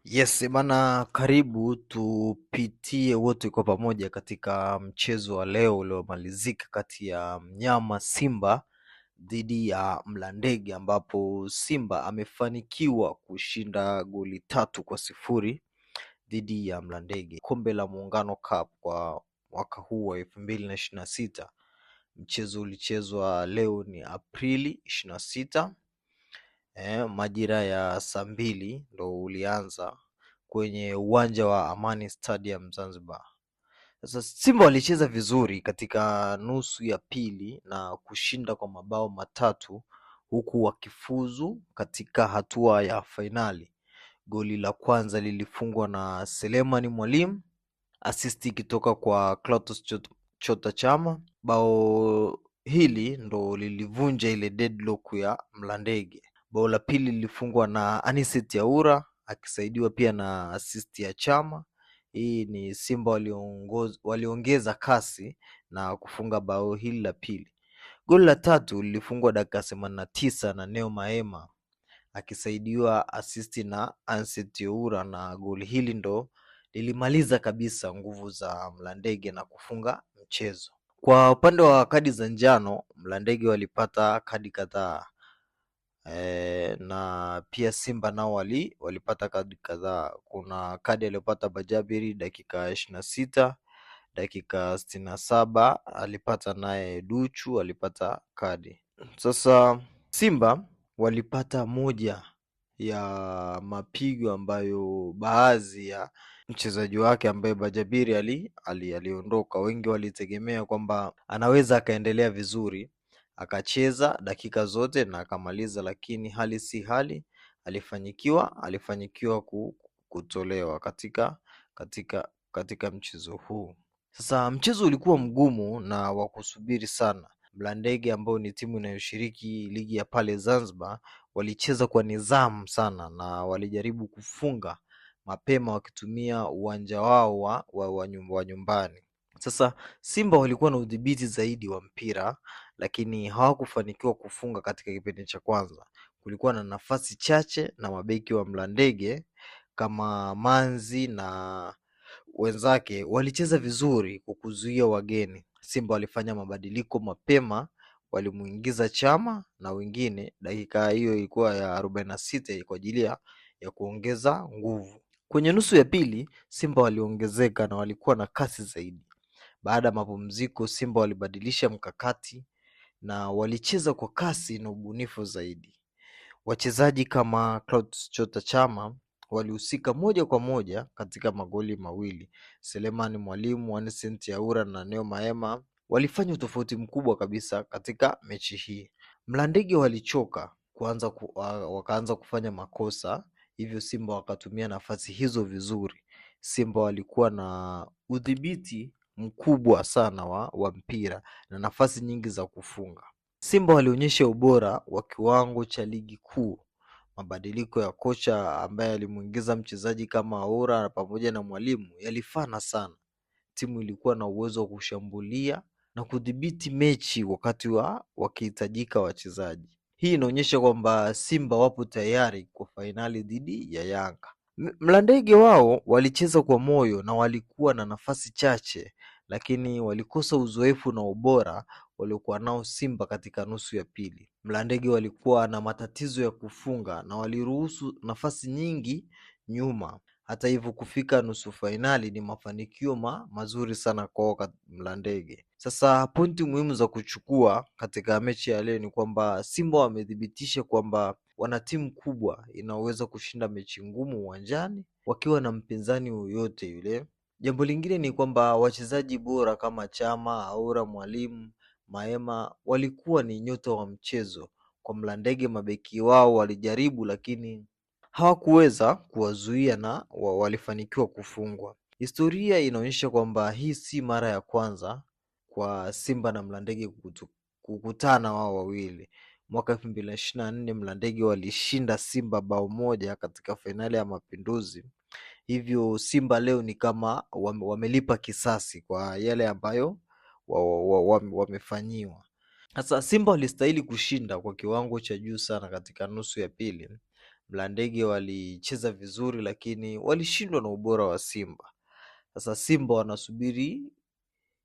Yes, bana, karibu tupitie wote kwa pamoja katika mchezo wa leo uliomalizika kati ya mnyama Simba dhidi ya Mlandege ambapo Simba amefanikiwa kushinda goli 3-0 dhidi ya Mlandege. Kombe la Muungano Cup kwa mwaka huu wa 2026. Mchezo ulichezwa leo ni Aprili 26 majira ya saa 2 ndo ulianza kwenye uwanja wa Amani Stadium Zanzibar. Sasa Simba walicheza vizuri katika nusu ya pili na kushinda kwa mabao 3 huku wakifuzu katika hatua ya fainali. Goli la kwanza lilifungwa na Selemani Mwalimu, asisti ikitoka kwa Clatous Chota Chama. Bao hili ndo lilivunja ile deadlock ya Mlandege. Bao la pili lilifungwa na Anicet Yaura akisaidiwa pia na asisti ya Chama. Hii ni Simba waliongeza kasi na kufunga bao hili la pili. Goli la tatu lilifungwa dakika 89 na Neo Maema akisaidiwa asisti na Anicet Yaura, na goli hili ndo lilimaliza kabisa nguvu za Mlandege na kufunga mchezo. Kwa upande wa kadi za njano, Mlandege walipata kadi kadhaa na pia Simba nao walipata kadi kadhaa. Kuna kadi aliyopata Bajabiri dakika 26, dakika 67 alipata naye Duchu alipata kadi. Sasa Simba walipata moja ya mapigo ambayo baadhi ya mchezaji wake ambaye Bajabiri aliondoka. Wengi walitegemea kwamba anaweza akaendelea vizuri akacheza dakika zote na akamaliza, lakini hali si hali, alifanyikiwa kutolewa katika mchezo huu. Sasa mchezo ulikuwa mgumu na wa kusubiri sana. Mlandege ambao ni timu inayoshiriki ligi ya pale Zanzibar walicheza kwa nidhamu sana na walijaribu kufunga mapema wakitumia uwanja wao wa nyumbani. Sasa Simba walikuwa na udhibiti zaidi wa mpira lakini hawakufanikiwa kufunga katika kipindi cha kwanza. Kulikuwa na nafasi chache na mabeki wa Mlandege kama Manzi na wenzake walicheza vizuri kwa kuzuia wageni. Simba walifanya mabadiliko mapema, walimuingiza Chama na wengine. Dakika hiyo ilikuwa ya 46 kwa ajili ya kuongeza nguvu. Kwenye nusu ya pili Simba waliongezeka na walikuwa na kasi zaidi. Baada ya mapumziko, Simba walibadilisha mkakati na walicheza kwa kasi na ubunifu zaidi. Wachezaji kama Clatous Chota Chama walihusika moja kwa moja katika magoli 2. Selemani Mwalimu, Anicet Yaura na Neo Maema walifanya utofauti mkubwa kabisa katika mechi hii. Mlandege walichoka wakaanza kufanya makosa, hivyo Simba wakatumia nafasi hizo vizuri. Simba walikuwa na udhibiti mkubwa sana wa mpira na nafasi nyingi za kufunga. Simba walionyesha ubora wa kiwango cha ligi kuu. Mabadiliko ya kocha ambaye alimuingiza mchezaji kama Aura pamoja na Mwalimu yalifana sana. Timu ilikuwa na uwezo wa kushambulia na kudhibiti mechi wakati wakihitajika wachezaji. Hii inaonyesha kwamba Simba wapo tayari kwa fainali dhidi ya Yanga. Mlandege wao walicheza kwa moyo na walikuwa na nafasi chache, lakini walikosa uzoefu na ubora waliokuwa nao Simba katika nusu ya pili. Mlandege walikuwa na matatizo ya kufunga na waliruhusu nafasi nyingi nyuma. Hata hivyo kufika nusu fainali ni mafanikio mazuri sana kwa Mlandege. Sasa pointi muhimu za kuchukua katika mechi ya leo ni kwamba Simba wamethibitisha kwamba wana timu kubwa inayoweza kushinda mechi ngumu uwanjani wakiwa na mpinzani yoyote yule. Jambo lingine ni kwamba wachezaji bora kama Chama, Aura, Mwalimu, Maema walikuwa ni nyota wa mchezo. Kwa Mlandege mabeki wao walijaribu lakini hawakuweza kuwazuia na walifanikiwa kufungwa. Historia inaonyesha kwamba hii si mara ya kwanza kwa Simba na Mlandege kukutana wao wawili. Mwaka 2024 Mlandege walishinda Simba bao 1 katika fainali ya Mapinduzi. Hivyo Simba leo ni kama wamelipa kisasi kwa yale ambayo wamefanyiwa. Sasa Simba walistahili kushinda kwa kiwango cha juu sana katika nusu ya pili. Mlandege walicheza vizuri, lakini walishindwa na ubora wa Simba. Sasa Simba wanasubiri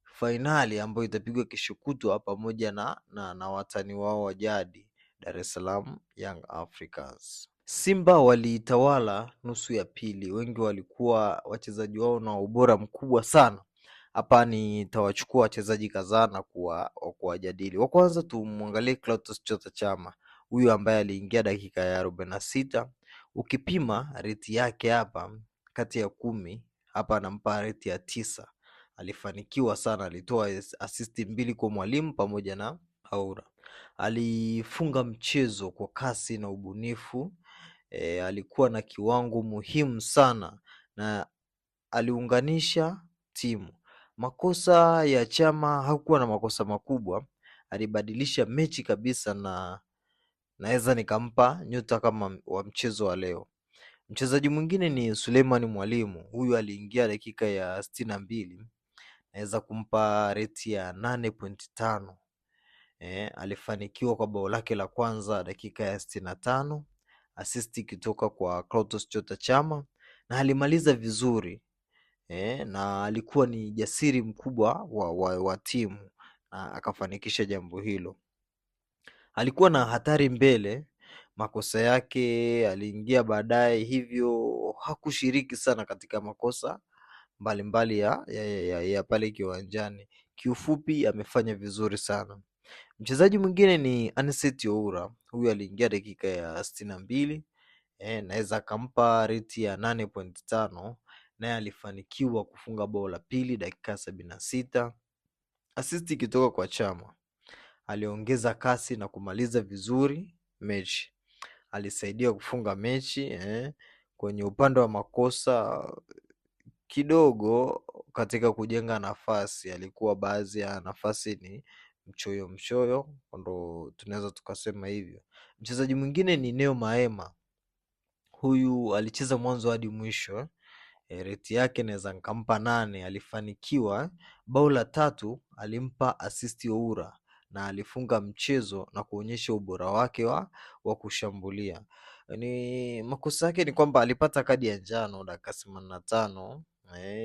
fainali ambayo itapigwa kesho kutwa pamoja na watani wao wa jadi Dar es Salaam Young Africans. Simba waliitawala nusu ya pili, wengi walikuwa wachezaji wao na ubora mkubwa sana. Hapa nitawachukua wachezaji kadhaa na kuwajadili. Wa kwanza tumwangalie Clatous Chota Chama, huyu ambaye aliingia dakika ya 46. Ukipima reti yake hapa kati ya 10, hapa anampa reti ya 9. Alifanikiwa sana, alitoa asisti 2 kwa Mwalimu pamoja na Aura. Alifunga mchezo kwa kasi na ubunifu. Alikuwa na kiwango muhimu sana na aliunganisha timu. Makosa ya Chama, hakuwa na makosa makubwa, alibadilisha mechi kabisa na naweza nikampa nyota kama wa mchezo wa leo. Mchezaji mwingine ni Suleiman Mwalimu, huyu aliingia dakika ya 62, naweza kumpa reti ya 8.5. Alifanikiwa kwa bao lake la kwanza dakika ya 65, asisti ikitoka kwa Clatous Chota Chama na alimaliza vizuri. Na alikuwa ni jasiri mkubwa wa timu na akafanikisha jambo hilo. Alikuwa na hatari mbele, makosa yake aliingia baadaye, hivyo hakushiriki sana katika makosa mbalimbali ya pale kiwanjani. Kiufupi amefanya vizuri sana. Mchezaji mwingine ni Anicet Oura, huyu aliingia dakika ya 62, naweza akampa reti ya 8.5, naye alifanikiwa kufunga bao la pili dakika 76, asisti ikitoka kwa Chama. Aliongeza kasi na kumaliza vizuri mechi. Alisaidia kufunga mechi. Kwenye upande wa makosa kidogo katika kujenga nafasi, alikuwa baadhi ya nafasi ni mchoyo mchoyo, ndo tunaweza tukasema hivyo. Mchezaji mwingine ni Neo Maema, huyu alicheza mwanzo hadi mwisho. Reti yake naweza nikampa 8. Alifanikiwa bao la 3, alimpa asisti Oura na alifunga mchezo na kuonyesha ubora wake wa kushambulia. Ni makosa yake ni kwamba alipata kadi ya njano dakika 85.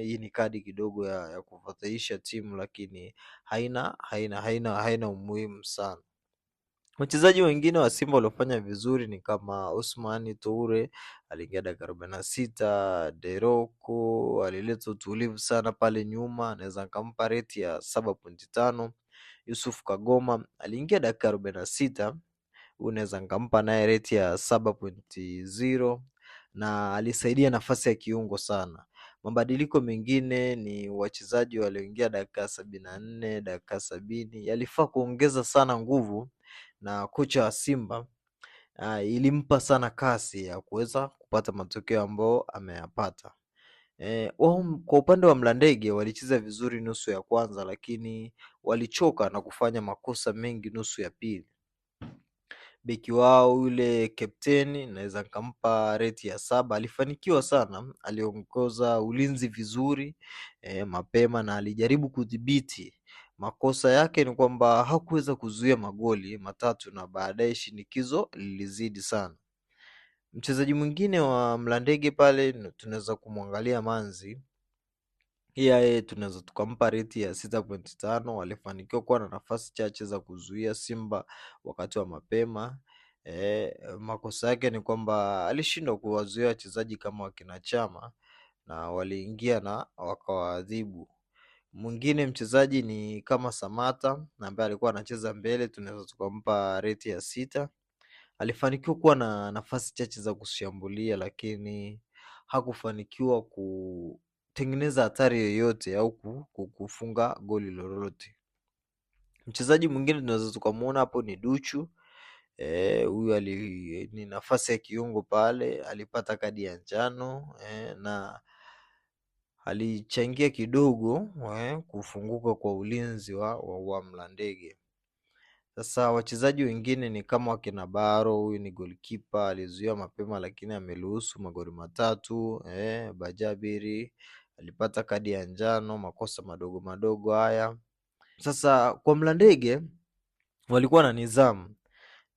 Hii ni kadi kidogo ya kufadhaisha timu, lakini haina umuhimu sana. Wachezaji wengine wa Simba waliofanya vizuri ni kama Osmani Toure aliingia dakika 46, Deroko alileta utulivu sana pale nyuma, naweza nikampa reti ya 7.5. Yusuf Kagoma aliingia dakika 46, unaweza nikampa naye reti ya 7.0 na alisaidia nafasi ya kiungo sana. Mabadiliko mengine ni wachezaji walioingia dakika 74, dakika 70, yalifaa kuongeza sana nguvu na kocha wa Simba ilimpa sana kasi ya kuweza kupata matokeo ambayo ameyapata. Kwa upande wa Mlandege walicheza vizuri nusu ya kwanza, lakini walichoka na kufanya makosa mengi nusu ya pili. Beki wao yule kapteni naweza nikampa reti ya 7, alifanikiwa sana, aliongoza ulinzi vizuri mapema na alijaribu kudhibiti. Makosa yake ni kwamba hakuweza kuzuia magoli 3 na baadaye shinikizo lilizidi sana. Mchezaji mwingine wa Mlandege pale tunaweza kumwangalia Manzi. Yeye tunaweza tukampa reti ya 6.5. Alifanikiwa kuwa na nafasi chache za kuzuia Simba wakati wa mapema. Makosa yake ni kwamba alishindwa kuwazuia wachezaji kama wakina Chama na waliingia na wakawaadhibu. Mwingine mchezaji ni kama Samata ambaye alikuwa anacheza mbele, tunaweza tukampa reti ya 6. Alifanikiwa kuwa na nafasi chache za kushambulia, lakini hakufanikiwa kutengeneza hatari yoyote au kufunga goli lolote. Mchezaji mwingine tunaweza tukamuona hapo ni Duchu. Huyu ni nafasi ya kiungo pale, alipata kadi ya njano na alichangia kidogo kufunguka kwa ulinzi wa Mlandege. Sasa wachezaji wengine ni kama wakina Baro, huyu ni goalkeeper, alizuia mapema lakini ameruhusu magoli 3. Bajabiri alipata kadi ya njano, makosa madogo madogo haya. Sasa kwa Mlandege walikuwa na nidhamu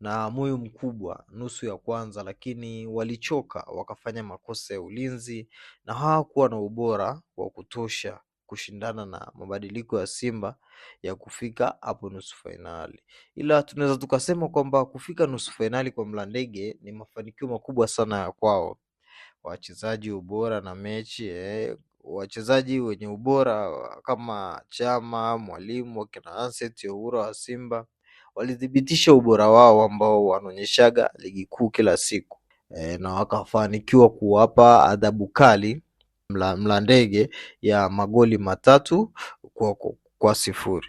na moyo mkubwa nusu ya kwanza, lakini walichoka wakafanya makosa ya ulinzi na hawakuwa na ubora wa kutosha kushindana na mabadiliko ya Simba ya kufika hapo nusu fainali. Ila tunaweza tukasema kwamba kufika nusu fainali kwa Mlandege ni mafanikio makubwa sana ya kwao. Wachezaji ubora na mechi wachezaji wenye ubora kama Chama, Mwalimu, wakina Anset Oura wa Simba walithibitisha ubora wao ambao wanaonyeshaga ligi kuu kila siku na wakafanikiwa kuwapa adhabu kali Mlandege ya magoli 3-0.